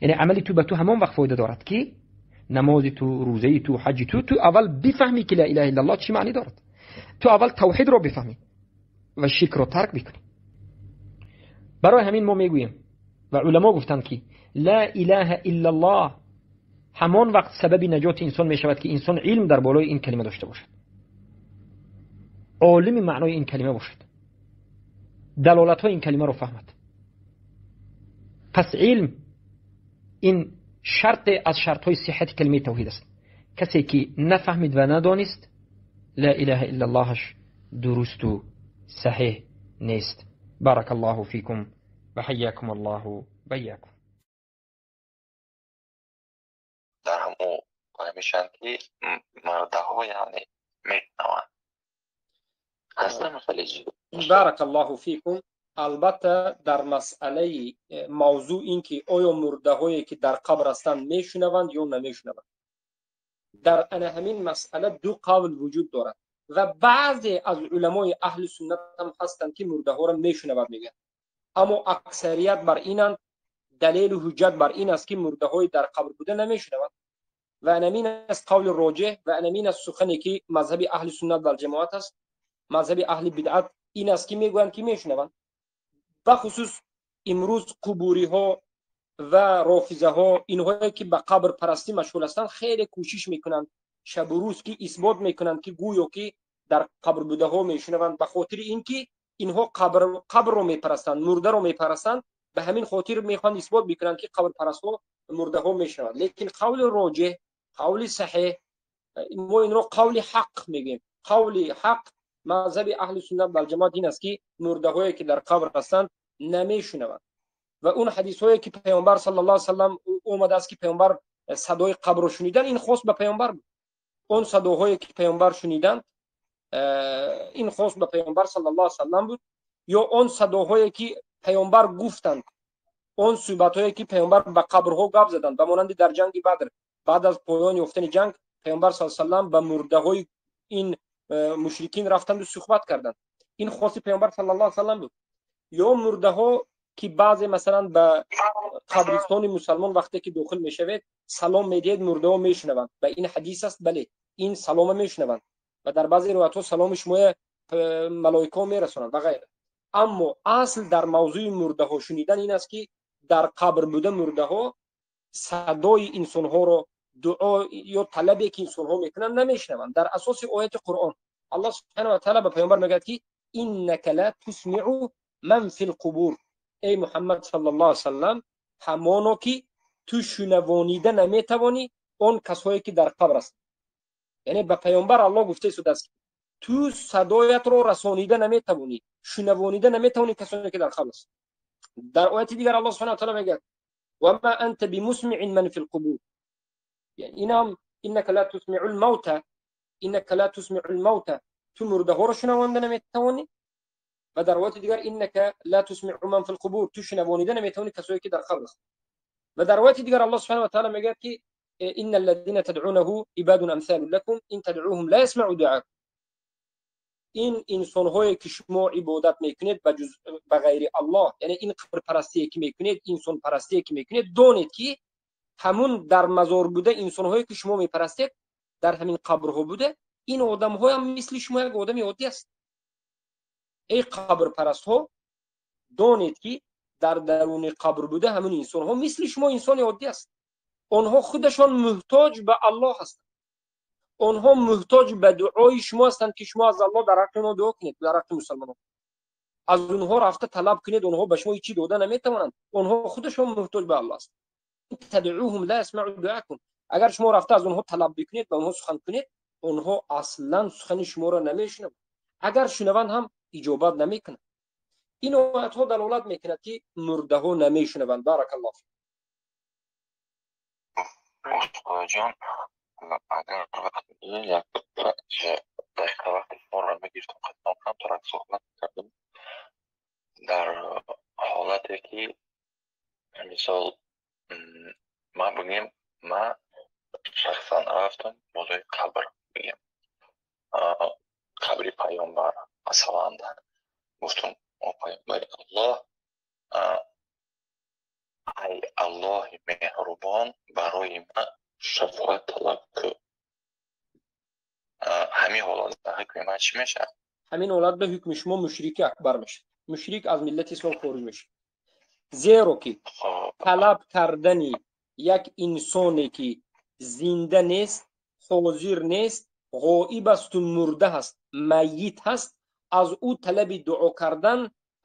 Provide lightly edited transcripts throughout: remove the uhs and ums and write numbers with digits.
Яъне амали ту ба ту ҳамон вақт фоида дорад, ки намози ту, рӯзаи ту, ҳаҷи ту, ту аввал бифаҳмӣ, ки ла илаҳа иллаллоҳ чӣ маънӣ дорад. Ту аввал тавҳидро бифаҳмӣ ва ширкро тарк бикунӣ. Барои ҳамин мо мегӯем ва уламо гуфтанд, ки ла илаҳа иллаллоҳ ҳамон вақт сабаби наҷоти инсон мешавад, ки инсон илм дар болои ин калима дошта бошад, олими маънои ин калима бошад, далолатҳои ин калимаро фаҳмад. Пас илм ин шарте аз шартҳои сиҳати калимаи тавҳид аст. Касе ки нафаҳмид ва надонист, ла илаҳа иллаллоҳаш дурусту саҳеҳ нест. Барака Аллоҳу фикум ва ҳайякум Аллоҳу ва ияякум. Дар ҳамо мешаванд, ки мардаҳо, яъне, мешунаванд. Ҳастам хеле. Барака Аллоҳу фикум. Албатта, дар масъалаи мавзӯъ ин ки оё мурдаҳое ки дар қабр ҳастанд, мешунаванд ё намешунаванд, дар ана ҳамин масъала ду қавл вуҷуд дорад ва баъзе аз уламои аҳли суннат ҳам ҳастанд, ки мурдаҳоро мешунавад мегӯянд, аммо аксарият бар инанд, далелу ҳуҷҷат бар ин аст, ки мурдаҳои дар қабр буда намешунаванд. Ва анамин аст қавли роҷеҳ ва анамин аст сухане ки мазҳаби аҳли суннат валҷамоат аст. Мазҳаби аҳли бидъат ин аст, ки мегӯянд, ки мешунаванд. Бахусус имрӯз қубуриҳо ва рофизаҳо, инҳое ки ба қабрпарастӣ машғул ҳастанд, хеле кӯшиш мекунанд шабу рӯз, ки исбот мекунанд, ки гӯё ки дар қабр будаҳо мешунаванд, ба хотири ин ки инҳо қабрро мепарастанд, мурдаро мепарастанд. Ба ҳамин хотир мехоҳанд исбот мекунанд, ки қабрпарастҳо, мурдаҳо мешунаванд. Лекин қавли роҷеҳ, қавли саҳеҳ, мо инро қавли ҳақ мегӯем, қавли ҳақ мазҳаби аҳли суннат валҷамоат ин аст, ки мурдаҳое ки дар қабр ҳастанд, намешунаванд. Ва он ҳадисҳое ки паёмбар саллаллоҳу алайҳи васаллам омадааст, ки паёмбар садои қабрро шуниданд, ин хос ба паёмбар буд. Он садоҳое ки паёмбар шуниданд, ин хос ба паёмбар саллаллоҳу алайҳи васаллам буд. Ё он садоҳое ки паёмбар гуфтанд, он суҳбатҳое ки паёмбар ба қабрҳо гап заданд, ба монанди дар ҷанги Бадр, баъд аз поён ёфтани ҷанг, паёмбар саллаллоҳу алайҳи васаллам ба мурдаҳои ин мушрикин рафтанду суҳбат карданд, ин хоси паёмбар саллаллоҳу алайҳи васаллам буд. Ё мурдаҳо ки баъзе, масалан, ба қабристони мусалмон вақте ки дохил мешавед, салом медиҳед, мурдаҳо мешунаванд. Ба ин ҳадис аст, бале, ин салома мешунаванд ва дар баъзе ривоятҳо саломи шумоя малоикаҳо мерасонанд ва ғайра. Аммо асл дар мавзӯи мурдаҳо шунидан ин аст, ки дар қабр буда мурдаҳо садои инсонҳоро, дуо ё талабе ки инсонҳо мекунанд, намешунаванд. Дар асоси ояти Қуръон Аллоҳ субҳанаҳу ва таъала ба паёмбар мегӯяд, ки иннака ла тусмиъу ман фил қубур. Эй Муҳаммад саллаллоҳу алайҳи васаллам, ҳамоно ки ту шунавонида наметавонӣ он касҳое ки дар қабр ҳастанд. Яъне ба паёмбар Аллоҳ гуфта истодааст, ту садоятро расонида наметавонӣ, шунавонида наметавонӣ касоне ки дар қабр ҳастанд. Дар ояти дигар Аллоҳ субҳанаҳу ва таъала мегӯяд: ва ма анта бимусмиъин ман фил қубур. Инам иннака ла тусмиъул маута, иннака ла тусмиъул маута, ту мурдаҳоро шунавонда наметавонӣ. Ва дар ояти дигар: иннака ла тусмиъу ман фил қубур, ту шунавонида наметавонӣ касое ки дар қабр ҳастанд. Ва дар ояти дигар Аллоҳ субҳанаҳу ва таъала мегӯяд, ки инна аллазина тадъунаҳу ибадун амсалун лакум ин тадъуҳум ла ясмаъу дуъакум. Ин инсонҳое ки шумо ибодат мекунед ба ҷуз, ба ғайри Аллоҳ, яъне ин қабрпарастие ки мекунед, инсонпарастие ки мекунед, донед, ки ҳамун дар мазор буда инсонҳое ки шумо мепарастед, дар ҳамин қабрҳо буда ин одамҳоям мисли шумо як одами оддӣ аст. Эй қабрпарастҳо, донед, ки дар даруни қабр буда ҳамун инсонҳо мисли шумо инсони оддӣ аст. Онҳо худашон муҳтоҷ ба Аллоҳ ҳастанд, онҳо муҳтоҷ ба дуои шумо ҳастанд, ки шумо аз Аллоҳ дар ҳаққи онҳо дуо кунед, дар ҳаққи мусалмонон. Аз онҳо рафта талаб кунед, онҳо ба шумо ҳеҷ дода наметавонанд. Онҳо худашон муҳтоҷ ба Аллоҳ ҳастанд. Тадъуҳум ла ясмаъу дуакум. Агар шумо рафта аз онҳо талаб бикунед, ба онҳо сухан кунед, онҳо аслан сухани шуморо намешунаванд, агар шунаванд ҳам, иҷобат намекунанд. Ин оятҳо далолат мекунад, ки мурдаҳо намешунаванд. Баракаллоҳ фик. Устодҷон, агар вақт як дақиқа вақти шуморо мегирифтам, қатъан камтарак суҳбат кардам дар ҳолате ки, мисол, ман бигӯем, ман шахсан рафтам болои қабр, бигем, қабри паёмбар, масалан, гуфтам: «О паёмбари Аллоҳ». Ай Аллоҳи меҳрубон, барои ман шафоат талаб кун. Ҳамин ҳолат дар ҳукми ман чӣ мешавад? Ҳамин ҳолат ба ҳукми шумо мушрики акбар мешавад. Мушрик аз миллати ислом хориҷ мешавад. Зеро ки талаб кардани як инсоне ки зинда нест, ҳозир нест, ғоиб асту мурда ҳаст, майит ҳаст, аз ӯ талаби дуо кардан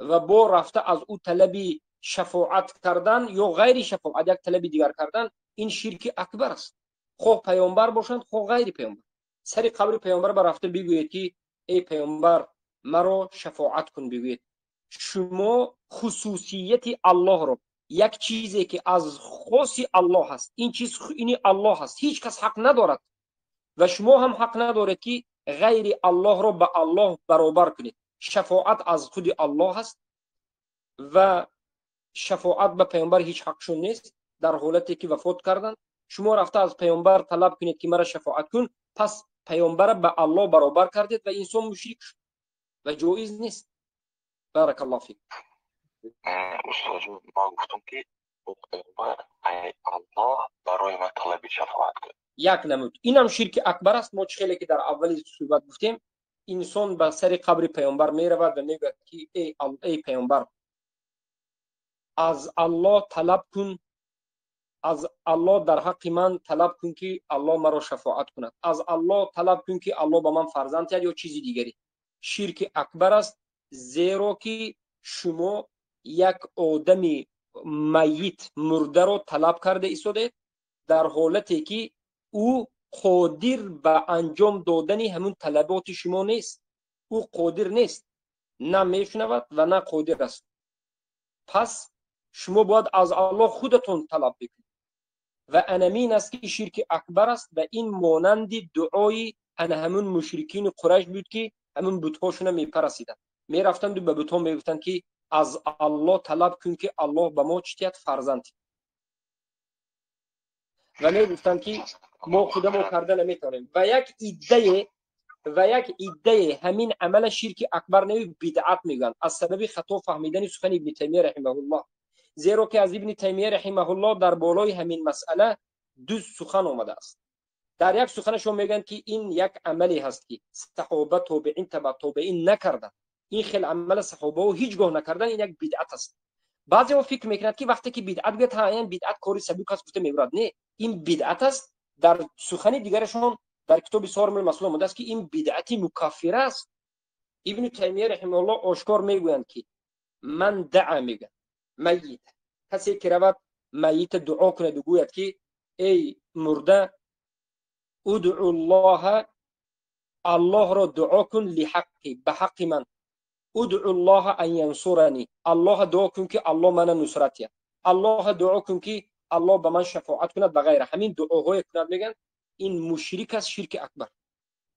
ва бо рафта аз ӯ талаби шафоат кардан ё ғайри шафоат як талаби дигар кардан, ин ширки акбар аст. Хоҳ паёмбар бошанд, хоҳ ғайри паёмбар. Сари қабри паёмбар ба рафта бигӯед ки эй паёмбар, маро шафоат кун, бигӯед. Шумо хусусияти Аллоҳро, як чизе ки аз хоси Аллоҳ аст, ин чиз ини Аллоҳ аст, ҳеҷ кас ҳақ надорад ва шумо ҳам ҳақ надоред ки ғайри Аллоҳро ба Аллоҳ баробар кунед. Шафоат аз худи Аллоҳ аст ва шафоат ба паёмбар ҳеҷ ҳақшон нест. Дар ҳолате ки вафот карданд, шумо рафта аз паёмбар талаб кунед ки мара шафоат кун, пас паёмбара ба Аллоҳ баробар кардед ва инсон мушрик шуд ва ҷоиз нест. Баракаллоҳу фик. Устод, ман гуфтам ки паёмбар ай Аллоҳ барои ман талаби шафоат кун. Як намуд. Инам ширки акбар аст. Мо чӣ хеле ки дар аввали суҳбат гуфтем, инсон ба сари қабри паёмбар меравад ва мегӯяд ки эй паёмбар, аз Аллоҳ талаб кун, аз Аллоҳ дар ҳаққи ман талаб кун ки Аллоҳ маро шафоат кунад, аз Аллоҳ талаб кун ки Аллоҳ ба ман фарзанд диҳад ё чизи дигаре. Ширки акбар аст, зеро ки шумо як одами майит, мурдаро талаб карда истодаед дар ҳолате ки ӯ қодир ба анҷом додани ҳамун талаботи шумо нест. Ӯ қодир нест, на мешунавад ва на қодир аст. Пас шумо бояд аз Аллоҳ худатон талаб бикунед. Ва анамин аст ки ширки акбар аст ва ин монанди дуои ана ҳамун мушрикини Қурайш буд ки ҳамун бутҳошона мепарастиданд. Мерафтанду ба бутҳо мегуфтанд ки аз Аллоҳ талаб кун ки Аллоҳ ба мо чӣ диҳад? Фарзанд. Ва мегуфтанд ки мо худамо карда наметавонем. Ва як иддае ҳамин амала ширки акбар неви бидъат мегӯянд аз сабаби хато фаҳмидани сухани Ибни Таймия раҳимаҳуллоҳ. Зеро ки аз Ибни Таймия раҳимаҳуллоҳ дар болои ҳамин масъала ду сухан омадааст. Дар як суханашон мегӯянд ки ин як амале ҳаст ки саҳоба, тобеин, таба тобеин накарданд. Ин хел амала саҳобаҳо ҳеҷ гоҳ накарданд, ин як бидъат аст. Баъзеҳо фикр мекунанд ки вақте ки бидъат гӯяд, ҳа, ин бидъат кори сабук аст гуфта мебурад. Не, ин бидъат аст. Дар сухани дигарашон дар китоби Сормул Маслул омадааст ки ин бидъати мукаффира аст. Ибни Таймия раҳимаҳуллоҳ ошкор мегӯянд ки ман даъа мегӯяд майит, касе ки равад майита дуо кунад ва гӯяд ки эй мурда, удъуллоҳа, Аллоҳро дуо кун, лиҳаққи, ба ҳаққи ман, удъуллоҳа ан янсурани, Аллоҳа дуо кун ки Аллоҳ мана нусрат диҳад, Аллоҳа дуо кун ки Аллоҳ ба ман шафоат кунад ва ғайра. Ҳамин дуоҳое кунад мегӯянд ин мушрик аст, ширки акбар.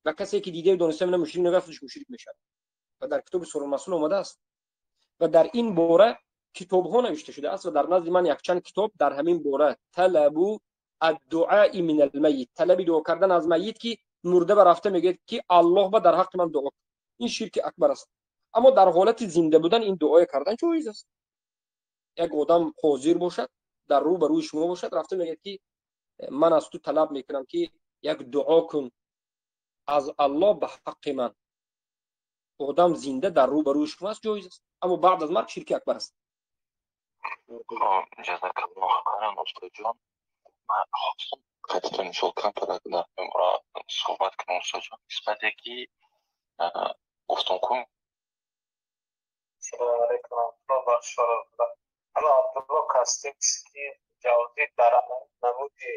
Ва касе ки дидаю дониста мена мушрик нагӯяд, худаш мушрик мешавад. Ва дар китоби Сормул Маслул омадааст ва дар ин бора китобҳо навишта шудааст ва дар назди ман якчанд китоб дар ҳамин бора талабу аддуаи мин алмайит, талаби дуо кардан аз майит ки мурда ба рафта мегӯяд ки Аллоҳ ба дар ҳаққи ман дуо кун. Ин ширки акбар аст. Аммо дар ҳолати зинда будан ин дуое кардан ҷоиз аст. Як одам ҳозир бошад, дар рӯ ба рӯи шумо бошад, рафта мегӯяд ки ман аз ту талаб мекунам ки як дуо кун аз Аллоҳ ба ҳаққи ман. Одам зинда дар рӯ ба рӯи шумо аст, ҷоиз аст. Аммо баъд аз марг ширки акбар аст. Ҷазакаллоҳ хайран устодҷон. Ман хостам қатъитон мисол камтар дар ин бора суҳбат кунам устодҷон, нисбате ки гуфтам кун. Салому алайкум ва раҳматуллоҳ. Ҳало Абдулло Кастекский ҷавзӣ дар намуди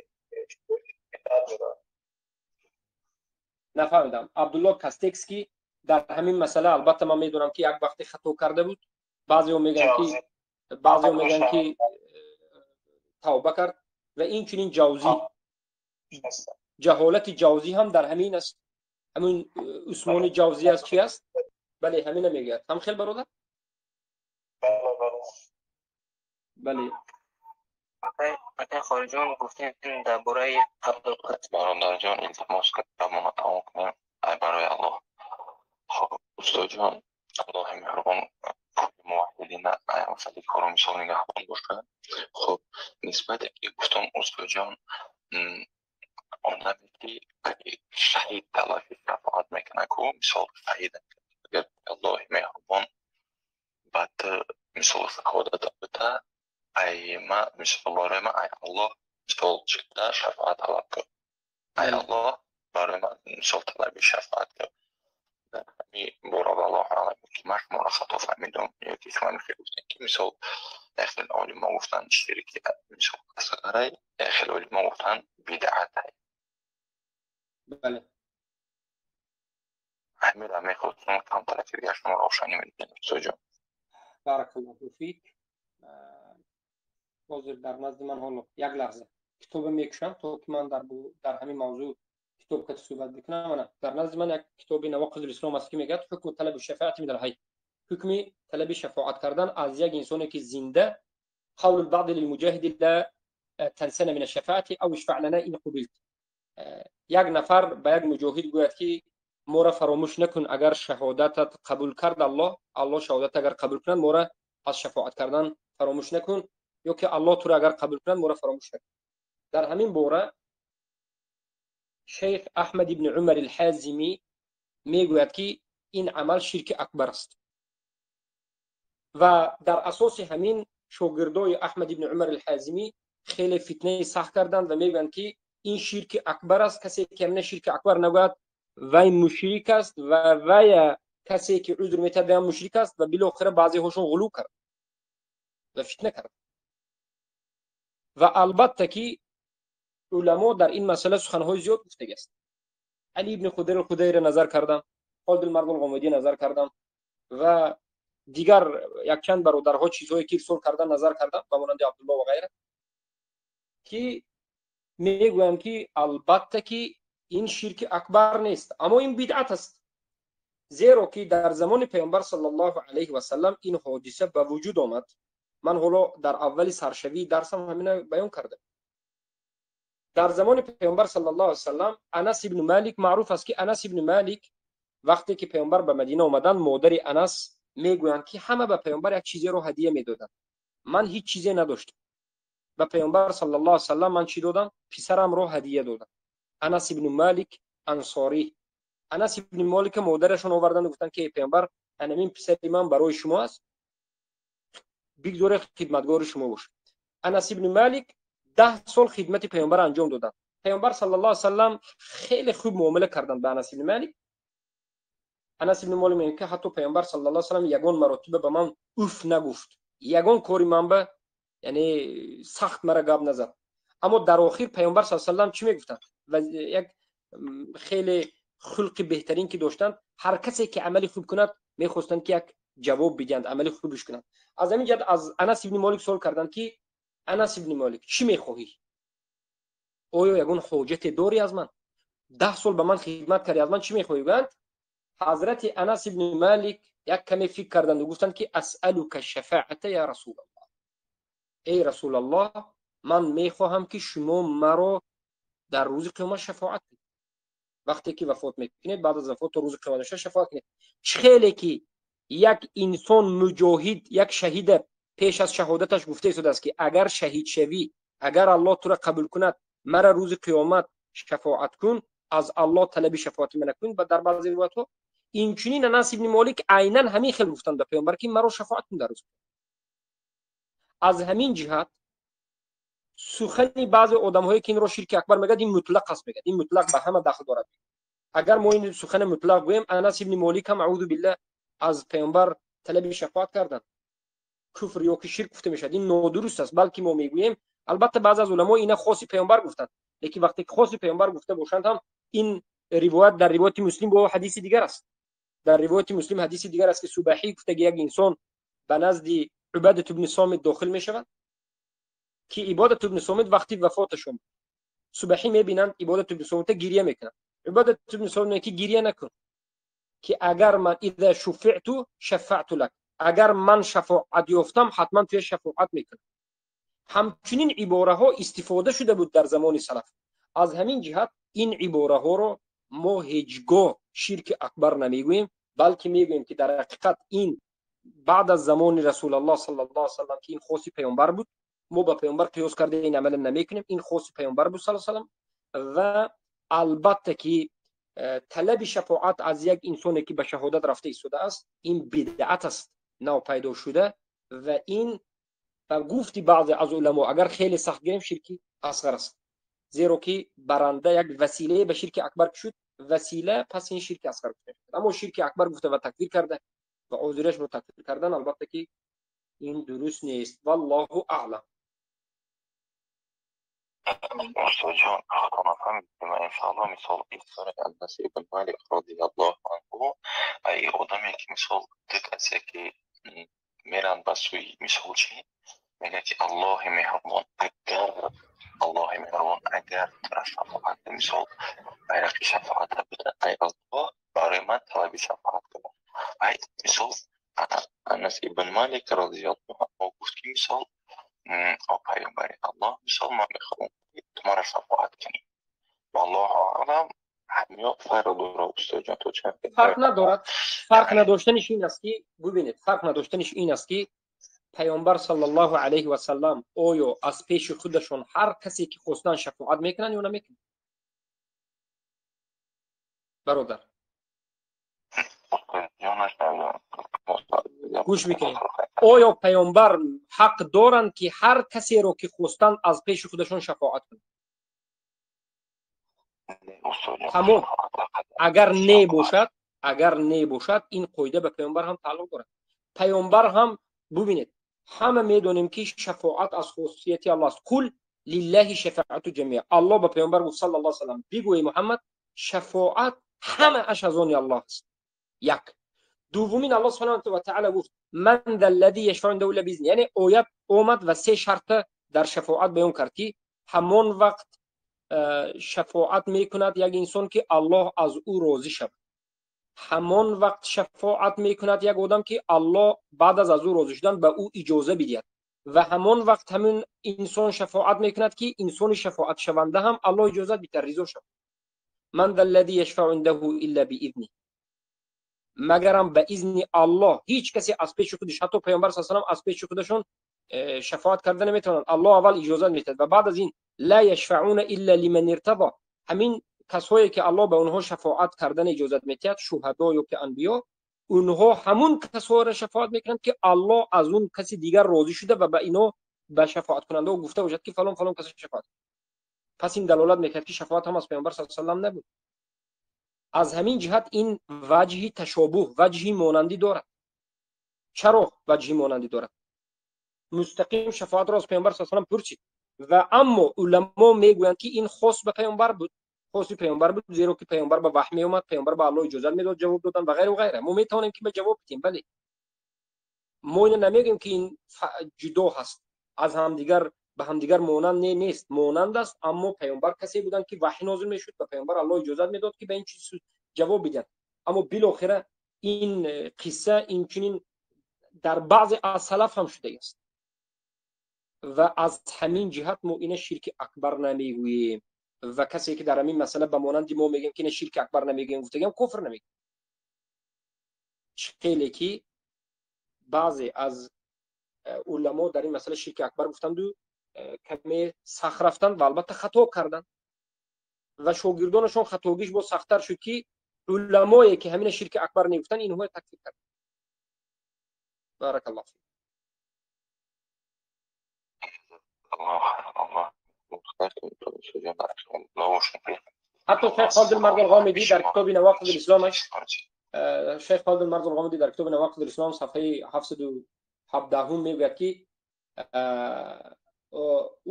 бидъат дорад. Нафаҳмидам. Абдулло Кастекский дар ҳамин масъала албатта ман медонам ки як вақте хато карда буд. Баъзеҳо мегӯянд ки тавба кард ва инчунин ҷавзӣ, ҷаҳолати ҷавзӣ ҳам дар ҳамин аст. Ҳамин Усмони ҷавзӣ аст, чи аст? Бале, ҳамина мегӯяд. Ҳам хел бародар? Бале. Акай Хориҷон гуфтем дар бораи қабл. Бародарҷон, илтимос кардам тамом кунем. Ай барои Аллоҳ. Хоб, устодҷон, Аллоҳи меҳрубон муваҳҳидин Масъалаи кору мисол нигаҳбон бошад. Хуб, нисбате ки гуфтам, устодҷон, одаме ки шаҳид талаби шафоат мекунад ку, мисол шаҳид, агар Аллоҳи меҳрубон ба ту мисол шаҳодат бита, ай ма мисол барои ман ай Аллоҳ мисол чида шафоат талаб кун, ай Аллоҳ барои ман мисол талаби шафоат кун. Дар ҳамин бора, валлоҳу аълам, ки ман шуморо хато фаҳмидам ё ки шумо мехел гуфтем, ки мисол як хел олимо гуфтанд ширки мисол асғарай, як хел олимо гуфтанд бидъатай. Бале. Ҳаминро мехостам камтар дигар шумо равшанӣ медиҳем, устодҷон. Баракаллоҳу фик. Ҳозир дар назди ман ҳоло як лаҳза китобе мекушам, то ки ман дар ҳамин мавзӯъ китоб кати суҳбат бикунам. Ана дар назди ман як китоби Навоқизул Ислом аст, ки мегӯяд: ҳукму талаби шафоати мин алҳай, ҳукми талаби шафоат кардан аз як инсоне ки зинда. قول البعض للمجاهد لا تنسنا من الشفاعة أو اشفع لنا إن قبلت. як нафар ба як муҷоҳид гӯяд, ки моро фаромӯш накун, агар шаҳодатат қабул кард Аллоҳ, Аллоҳ шаҳодат агар қабул кунад, моро аз шафоат кардан фаромӯш накун, ё ки Аллоҳ туро агар қабул кунад, моро фаромӯш накун. Дар ҳамин бора шейх Аҳмад ибни Умар алҳазимӣ мегӯяд, ки ин амал ширки акбар аст, ва дар асоси ҳамин шогирдои Аҳмад ибни Умар алҳазимӣ хеле фитнаи сахт карданд ва мегӯянд, ки ин ширки акбар аст, касе ки ҳамина ширки акбар нагӯяд, вай мушрик аст, ва вая касе ки узр метиҳад, вай мушрик аст. Ва билохира баъзеҳошон ғулув кард ва фитна кард. Ва албатта ки уламо дар ин масъала суханҳои зиёд гуфтагиаст. Али ибни Худайр Худайра назар кардам, Холид Мардул Ғомидӣ назар кардам ва дигар якчанд бародарҳо чизҳое ки ирсол кардан назар кардам, ба монанди Абдулло ва ғайра, ки мегӯям, ки албатта ки ин ширки акбар нест, аммо ин бидъат аст, зеро ки дар замони Паёмбар саллаллоҳу алайҳи васаллам ин ҳодиса ба вуҷуд омад. Ман ҳоло дар аввали саршавии дарсам ҳамина баён кардам. Дар замони Паёмбар саллаллоҳу алайҳи васаллам Анас ибни Малик, маъруф аст, ки Анас ибни Малик вақте ки Паёмбар ба Мадина омаданд, модари Анас мегӯянд, ки ҳама ба Паёмбар як чизеро ҳадия медоданд, ман ҳеҷ чизе надоштам. Ба Паёмбар саллаллоҳу алайҳи васаллам ман чӣ додам? Писарамро ҳадия додам, Анас ибни Малик Ансорӣ. Анас ибни Малика модарашон оварданд, гуфтанд, ки эй Паёмбар, анамин писари ман барои шумо аст, бигзоре хидматгори шумо бошад. Анас ибни Малик 10 сол хидмати Паёмбар анҷом доданд. Паёмбар саллаллоҳу алайҳи васаллам хеле хуб муомила карданд ба Анас ибни Малик. Анас ибни Малик мегӯяд, ки ҳатто Паёмбар саллаллоҳу алайҳи васаллам ягон маротиба ба ман уф нагуфт, ягон кори ман ба яъне сахт мара гап назад. Аммо дар охир Паёмбар саллаллоҳу алайҳи васаллам чӣ мегуфтанд? Ва як хеле хулқи беҳтарин ки доштанд, ҳар касе ки амали хуб кунад, мехостанд, ки як ҷавоб бидиҳанд, амали хубиш кунанд. Аз ҳамин ҷиҳат аз Анас ибни Молик суол карданд, ки Анас ибни Молик, чӣ мехоҳӣ? Оё ягон ҳоҷате дорӣ аз ман? 10 сол ба ман хидмат кардӣ, аз ман чӣ мехоҳӣ? Гӯянд. Ҳазрати Анас ибни Малик як каме фикр карданду гуфтанд, ки асалука шафаата я Расулаллоҳ, эй Расулаллоҳ, ман мехоҳам, ки шумо маро дар рӯзи қиёмат шафоат кунед. Вақте ки вафот мекунед, баъд аз вафот то рӯзи қиёмат шафоат кунед. Чӣ хеле ки як инсон муҷоҳид, як шаҳида пеш аз шаҳодаташ гуфта истодааст, ки агар шаҳид шавӣ, агар Аллоҳ тура қабул кунад, мара рӯзи қиёмат шафоат кун, аз Аллоҳ талаби шафоати мана кун. Ва дар баъзе ривоятҳо инчунин Анас ибни Молик айнан ҳамин хел гуфтанд ба Паёмбар, ки маро шафоат кун дар рӯзи. Аз ҳамин ҷиҳат сухани баъзе одамҳое, ки инро ширки акбар мегӯяд, ин мутлақ аст, мегӯяд, ин мутлақ ба ҳама дахл дорад. Агар мо ин сухани мутлақ гӯем, Анас ибни Молик ҳам, аъузу биллаҳ, аз Паёмбар талаби шафоат карданд, куфр ё ки ширк гуфта мешавад. Ин нодуруст аст, балки мо мегӯем, албатта баъзе аз уламо ина хоси Паёмбар гуфтанд, лекин вақте ки хоси Паёмбар гуфта бошанд ҳам, ин ривоят дар ривояти Муслим бо ҳадиси дигар аст. Дар ривояти Муслим ҳадиси дигар аст, ки Субаҳӣ гуфтаги як инсон ба назди Убадат ибни Сомит дохил мешавад, ки Ибодат ибни Сомит вақти вафоташон Субаҳӣ мебинанд, Ибодат ибни Сомита гирья мекунанд. Ибодат ибни Сомит мегӯяд, ки гирья накун, ки агар ман иза шуфиъту шафаъту лак, агар ман шафоат ёфтам, ҳатман туя шафоат мекунам. Ҳамчунин ибораҳо истифода шуда буд дар замони салаф. Аз ҳамин ҷиҳат ин ибораҳоро мо ҳеҷ гоҳ ширки акбар намегӯем, балки мегӯем, ки дар ҳақиқат ин баъд аз замони Расулаллоҳ саллаллоҳу алайҳи васаллам, ки ин хоси паёмбар буд, мо ба паёмбар қиёс карда ин амал намекунем, ин хоси паёмбар буд саллаллоҳу алайҳи васаллам. Ва албатта ки талаби шафоат аз як инсоне ки ба шаҳодат рафта истодааст, ин бидъат аст, нав пайдо шуда, ва ин ба гуфти баъзе аз уламо, агар хеле сахт гирем, ширки асғар аст, зеро ки баранда як василае ба ширки акбар шуд, васила, пас ин ширки асғар гуфта мешавад. Аммо ширки акбар гуфта ва такфир карда ва ҳозирашро такфир кардан, албатта ки ин дуруст нест. Валлоҳу аълам. Устодҷон, хато нафаҳмид, ман иншоаллоҳ мисол истораи Анас ибн Малик розияллоҳу анҳу, ай одаме ки мисол ду касе ки меранд ба сӯи мисол чӣ мегӯяд ки Аллоҳи меҳрубон, агар Аллоҳи меҳрубон, агар тура шафоат, мисол байрақи шафоата буда, ай Аллоҳ барои ман талаби шафоат кунад. Ай мисол Анас ибн Малик розияллоҳу анҳу гуфт ки мисол о паёмбари Аллоҳ, мисол ман мехоҳам ту маро шафоат кунӣ. Валлоҳу аълам, ҳамиё фарқ дорад, устодҷон, то чанд? Фарқ надорад. Фарқ надоштаниш ин аст ки, бубинед, фарқ надоштаниш ин аст ки паёмбар саллаллоҳу алайҳи васаллам оё аз пеши худашон ҳар касе ки хостан шафоат мекунанд ё намекунанд? Бародар, гӯш мекунед, оё паёмбар ҳақ доранд ки ҳар касеро ки хостанд аз пеши худашон шафоат кунанд? Тамом. Агар не бошад, агар не бошад, ин қоида ба паёмбар ҳам тааллуқ дорад. Паёмбар ҳам, бубинед, ҳама медонем ки шафоат аз хусусияти Аллоҳ аст. Қул лиллаҳи шафоату ҷамиа. Аллоҳ ба паёмбар гуфт саллаллоҳу алайҳи васаллам, бигӯ эй Муҳаммад, шафоат ҳамааш аз они Аллоҳ аст. Як. Дуввумин, Аллоҳ субҳонаҳу ва таъала гуфт ман заллази яшфау индаҳу илла биизни, яъне оят омад ва се шарта дар шафоат баён кард ки ҳамон вақт шафоат мекунад як инсон ки Аллоҳ аз ӯ розӣ шавад, ҳамон вақт шафоат мекунад як одам ки Аллоҳ баъд аз ӯ розӣ шудан ба ӯ иҷоза бидиҳад, ва ҳамон вақт ҳамин инсон шафоат мекунад ки инсони шафоатшаванда ҳам Аллоҳ иҷозат бидиҳад, ризо шавад. Ман заллази яшфау индаҳу илла биизни, магарам ба изни Аллоҳ ҳеҷ касе аз пеши худаш, ҳатто паёмбар саллаллоҳу алайҳи васаллам аз пеши худашон шафоат карда наметавонанд. Аллоҳ аввал иҷозат медиҳад ва баъд аз ин ла яшфауна илла лиман иртадо, ҳамин касҳое ки Аллоҳ ба онҳо шафоат кардан иҷозат медиҳад, шуҳадо ё ки анбиё, онҳо ҳамун касҳоро шафоат мекунанд ки Аллоҳ аз он каси дигар розӣ шуда ва ба ино ба шафоаткунандаҳо гуфта бошад ки фалон фалон кас шафоат. Пас ин далолат мекард ки шафоат ҳам аз паёмбар саллаллоҳу алайҳи васаллам набуд. Аз ҳамин ҷиҳат ин ваҷҳи ташобуҳ, ваҷҳи монандӣ дорад. Чаро ваҷҳи монандӣ дорад? Мустақим шафоатро аз паёмбар саллаллоҳу алайҳи васаллам пурсид ва аммо уламо мегӯянд ки ин хос ба паёмбар буд, хоси паёмбар буд, зеро ки паёмбар ба ваҳй меомад, паёмбар ба Аллоҳ иҷозат медод ҷавоб додан ва ғайра ва ғайра. Мо метавонем ки ба ҷавоб бидиҳем, бале, мо ина намегӯем ки ин ҷудо ҳаст аз ҳамдигар, ба ҳамдигар монанд не, нест, монанд аст, аммо паёмбар касе буданд ки ваҳй нозил мешуд ва паёмбар Аллоҳ иҷозат медод ки ба ин чиз ҷавоб бидиҳанд. Аммо билохира ин қисса инчунин дар баъзе аз салаф ҳам шудааст ва аз ҳамин ҷиҳат мо ина ширки акбар намегӯем ва касе ки дар ҳамин масъала ба монанди мо мегӯем ки ина ширки акбар намегӯем, гуфтагиам куфр намегӯем. Хеле ки баъзе аз уламо дар ин масъала ширки акбар гуфтанду каме сахт рафтанд ва албатта хато карданд ва шогирдонашон хатогиш боз сахттар шуд ки уламое ки ҳамина ширки акбар негуфтанд, инҳоя такфир карданд. Баракаллоҳ фик. Ҳатто шайх Холид Мард ал-Ғомидӣ дар китоби Навақид ал-Исломаш, шайх Холид Мард ал-Ғомидӣ дар китоби Навақид ал-Ислом сафҳаи 717 мегӯяд ки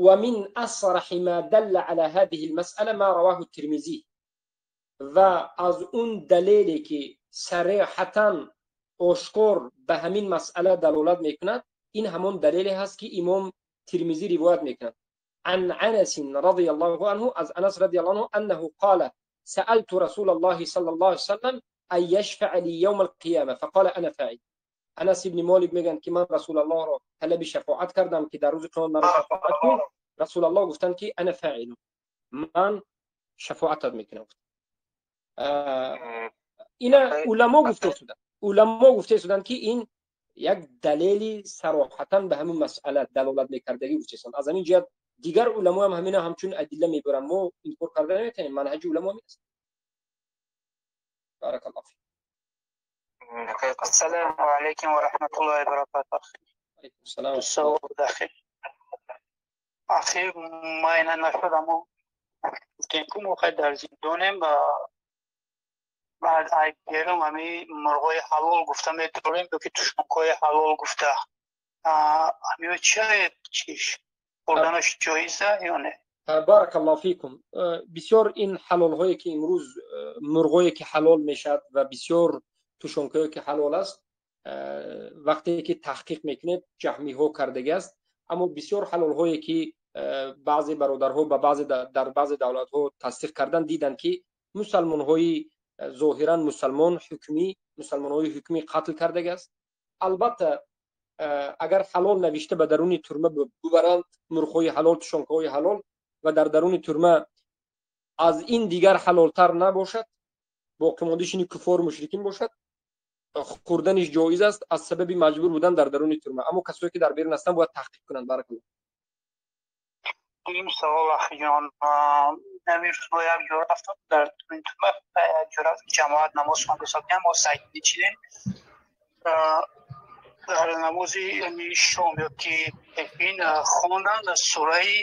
ومن أصرح ما دل على هذه المسألة ما رواه الترمذي، و از اون دلیلی که صریحتاً آشکار به همین مسئله دلالت میکند، این همون دلیلی هست که امام ترمذی روایت میکند. عن انس رضي الله عنه، از انس رضي الله عنه انه قال سألت رسول الله صلى الله عليه وسلم ان يشفع لي يوم القيامة فقال انا فاعل. انس ابن مالک میگن که من رسول الله را طلب شفاعت کردم که در روز قیامت مرا شفاعت کن. رسول الله گفتند که انا فاعل، من شفاعتت میکنم. اینا علما گفته شدن، علما گفته شدن که این Як далели сароҳатан ба ҳамин масъала далолат мекардагӣ гуфтесан. Аз ҳамин ҷиҳат дигар уламо ҳам ҳамина ҳамчун адилла мебаранд. Мо инкор карда наметавонем, манҳаҷи уламо ҳамин аст. Баракаллоҳ фик. Ассалому алайкум ва раҳматуллоҳи ва баракатуҳ. Алайкум ассалом. Савол дахил. Ахи, ма ина нашудам, гуфтем ку мо хай дар зиндонем, баъд ай берум ҳами мурғои ҳалол гуфта медорем ё ки тушункҳои ҳалол гуфта, ҳамиё чие, чиш хӯрданаш ҷоиза ё не? Баракаллоҳу фикум. Бисёр ин ҳалолҳое ки имрӯз, мурғое ки ҳалол мешавад ва бисёр тушонкҳое ки ҳалол аст, вақте ки таҳқиқ мекунед, ҷаҳмиҳо кардагӣ аст. Аммо бисёр ҳалолҳое ки баъзе бародарҳо ба баъзе дар баъзе давлатҳо тасдиқ кардан, диданд ки мусалмонҳои зоҳиран мусалмон ҳукмӣ, мусалмонҳои ҳукмӣ қатл кардагӣ аст. Албатта, агар ҳалол навишта ба даруни турма бубаранд мурғҳои ҳалол, тушонкаҳои ҳалол, ва дар даруни турма аз ин дигар ҳалолтар набошад, боқимондишини куфор мушрикин бошад, хӯрданиш ҷоиз аст аз сабаби маҷбур будан дар даруни турма. Аммо касое ки дар берун ҳастанд, бояд таҳқиқ кунанд. Баракаллоҳ. Дуюм савол, ахиҷон, ҳамин рӯз мо як ҷо рафтам дар турма, як ҷо рафт ҷамоат намоз хонда сабдем, мо сайд мечидем дар намози шом ё ки пешин хондан сураи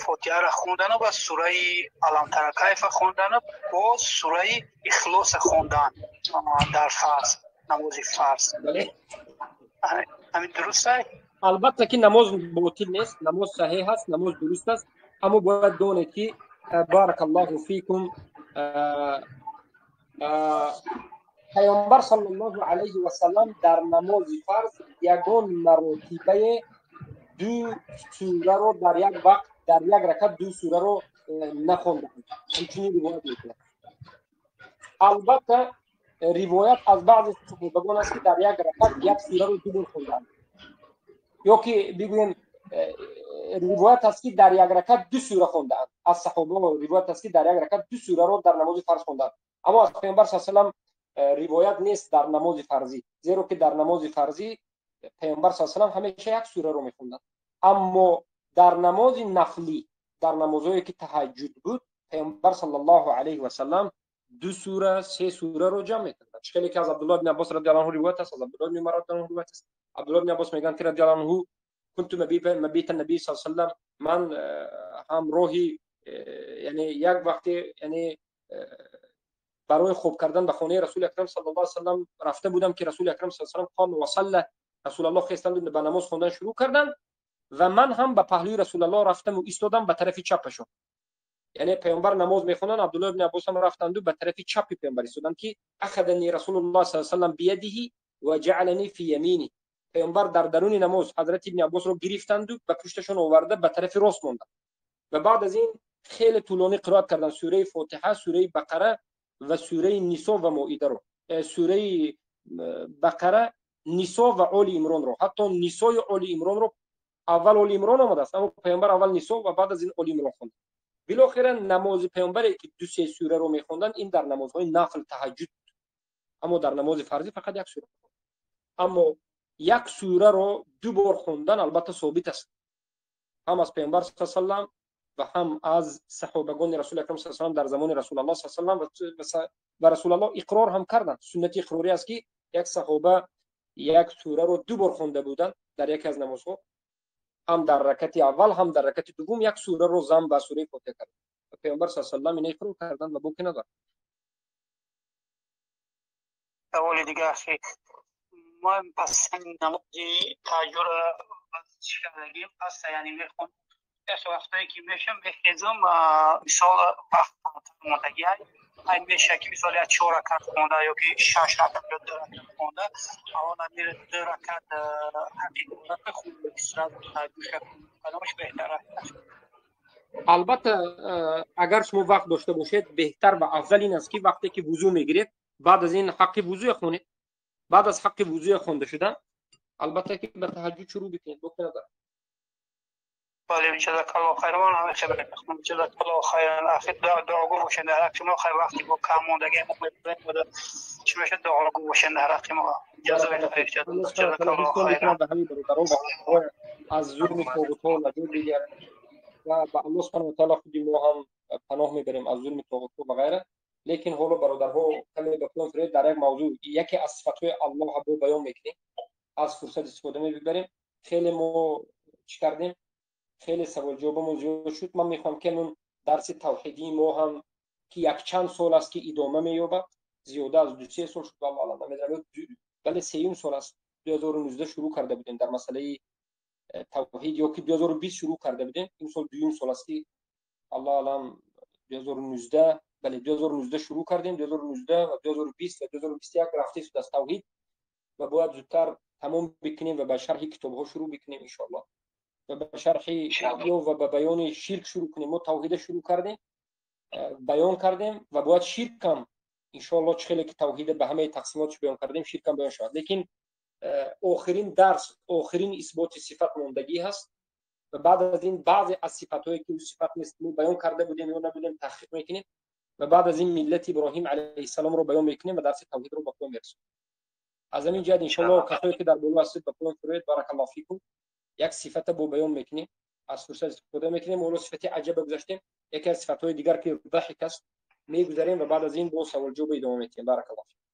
Фотиҳаро хондану ба сураи Алам тара кайфа хондану боз сураи Ихлоса хондан дар фарз, намози фарз, ҳамин дуруст аст? Албатта ки намоз ботил нест, намоз саҳеҳ аст, намоз дуруст аст. Аммо бояд донед ки, баракаллоҳу фикум, пайғамбар саллаллоҳу алайҳи васаллам дар намози фарз ягон маротибае ду сураро дар як вақт, дар як ракат ду сураро нахонданд. Ҳамчунин ривоят мекунад. Албатта, ривоят аз баъзе саҳобагон аст, ки дар як ракат як сураро ду бор хонданд, ё ки бигӯем, ривоят аст, ки дар як ракат ду сура хондаанд. Аз саҳоба ривоят аст, ки дар як ракат ду сураро дар намози фарз хонданд. Аммо аз пайғамбар са салам ривоят нест дар намози фарзӣ, зеро ки дар намози фарзӣ пайғамбар са салам ҳамеша як сураро мехонданд. Аммо дар намози нафлӣ, дар намозҳое ки таҳаҷҷуд буд, пайғамбар саллаллоҳу алайҳи васаллам ду сура, се сураро ҷамъ мекарданд. Чӣ хеле ки аз Абдуллоҳ ибни Аббос радиаллоҳу анҳу ривоят аст, аз Абдуллоҳ ибни Умар радиаллоҳу анҳу ривоят аст. Абдуллоҳ ибни Аббос мегӯянд ки радиаллоҳу анҳу: кунту мабита наби саллаллоҳу алайҳи васаллам, ман ҳамроҳи, яъне як вақте, яъне барои хоб кардан ба хонаи Расули Акрам саллаллоҳу алайҳи васаллам рафта будам, ки Расули Акрам саллаллоҳу алайҳи васаллам қом ва салла, Расулаллоҳ хестанд, ба намоз хондан шурӯъ карданд ва ман ҳам ба паҳлӯи Расулаллоҳ рафтаму истодам ба тарафи чапашон. Яъне пайғамбар намоз мехонанд, Абдуллоҳ ибни Аббос ҳам рафтанду ба тарафи чапи пайғамбар истоданд, ки ахадани Расулуллоҳ саллаллоҳу алайҳи васаллам биядиҳи ва ҷаалани фи ямини. Пайғамбар дар даруни намоз ҳазрати ибни Аббосро гирифтанду ба пушташон оварда ба тарафи рост монданд ва баъд аз ин хеле тӯлонӣ қироат карданд сураи Фотиҳа, сураи Бақара ва сураи Нисо ва Моидаро, сураи Бақара, Нисо ва Оли Имронро. Ҳатто Нисои Оли Имронро, аввал Оли Имрон омадааст, аммо пайғамбар аввал Нисо ва баъд аз ин Оли Имрон хонд. Билохира намози пайғамбаре ки ду се сураро мехонданд, ин дар намозҳои нафл, таҳаҷҷуд, аммо дар намози фарзӣ фақат як сура. Аммо як сураро ду бор хондан албатта собит аст ҳам аз пайғамбар са саллам ва ҳам аз саҳобагони Расули Акрам са саллам дар замони Расулаллоҳ са саллам, ва Расулаллоҳ иқрор ҳам карданд. Суннати иқрорӣ аст, ки як саҳоба як сураро ду бор хонда буданд дар яке аз намозҳо, ҳам дар ракати аввал, ҳам дар ракати дуввум як сураро зам ба сураи Фотиҳа кард. Пайғамбар са саллам ина иқрор карданд ва боки надорад. Саволи дигар, мо пас намози таҳаҷҷудро кардагим, пас яъне мехонем, яке вақтое ки мешам мехезам, мисол вақт мондагӣ ай меша, ки мисол як чор ракат хонда ё ки шаш ракат ё ду ракат хонда, аввал амир ду ракат ҳақиқата хонда, сразу таҳаҷҷудша, кадомаш беҳтар аст? Албатта, агар шумо вақт дошта бошед, беҳтар ва афзал ин аст, ки вақте ки вузӯ мегиред, баъд аз ин ҳаққи вузӯя хонед. Баъд аз ҳаққи вузӯя хонда шуда, албатта ки ба таҳаҷҷуд шурӯъ бикунед, боки надорад. Бале, ҷазакаллоҳ хайран, ман ҳамин хабар мехонам. Ҷазакаллоҳ хайран. Ахир дуогӯ бошед дар ҳаққи мо. Хайр, вақти бо кам мондагӣ мо мебинем, чӣ мешавад, дуогӯ бошед дар ҳаққи мо. Ҷазои хайр, ҷазакаллоҳ хайран. Ба ҳамин бародарон ва аз зулми тоғутҳо наҷот бидиҳад ва ба Аллоҳ субҳанаҳу ва таъоло худи мо ҳам паноҳ мебарем аз зулми тоғутҳо ва ғайра. Лекин ҳоло бародарҳо каме ба поён фиред, дар як мавзӯъ яке аз сифатҳои Аллоҳ бо баён мекунем, аз фурсат истифода мебарем. Хеле мо чӣ кардем, хеле савол-ҷавобамон зиёд шуд. Ман мехоҳам ки он дарси тавҳидии мо ҳам ки якчанд сол аст ки идома меёбад, зиёда аз 2-3 сол шуд, валлоҳу аълам намедонам, бале сеюм сол аст, 2019 шурӯъ карда будем дар масъалаи тавҳид, ё ки 2020 шурӯъ карда будем, ин сол дуюм сол аст ки аллоҳу аълам 2019, бале 2019 шурӯъ кардем, 2019 ва 2020 ва 2021 рафта шуд аз тавҳид ва бояд зудтар тамом бикунем ва ба шарҳи китобҳо шурӯъ бикунем иншоаллоҳ ва ба шарҳи ё ва ба баёни ширк шурӯъ кунем. Мо тавҳида шурӯъ кардем, баён кардем ва бояд ширкам иншоаллоҳ чӣ хеле ки тавҳида ба ҳамаи тақсимотш баён кардем, ширкам баён шавад. Лекин охирин дарс, охирин исботи сифат мондагӣ ҳаст ва баъд аз ин баъзе аз сифатҳое ки сифат нест мо баён карда будем ё набудем таҳқиқ мекунем ва баъд аз ин миллати Иброҳим алайҳиссаломро баён мекунем ва дарси тавҳидро ба поён мерасонем. Аз ҳамин ҷиҳат иншоаллоҳ касое ки дар боло ҳастед ба поён фуроед, баракаллоҳу фикум. Як сифата бо баён мекунем, аз фурсат истифода мекунем. Ҳоло сифати аҷаба гузаштем, яке аз сифатҳои дигар ки заҳик аст мегузарем ва баъд аз ин бо саволҷавоб идома медиҳем. Баракаллоҳу фикум.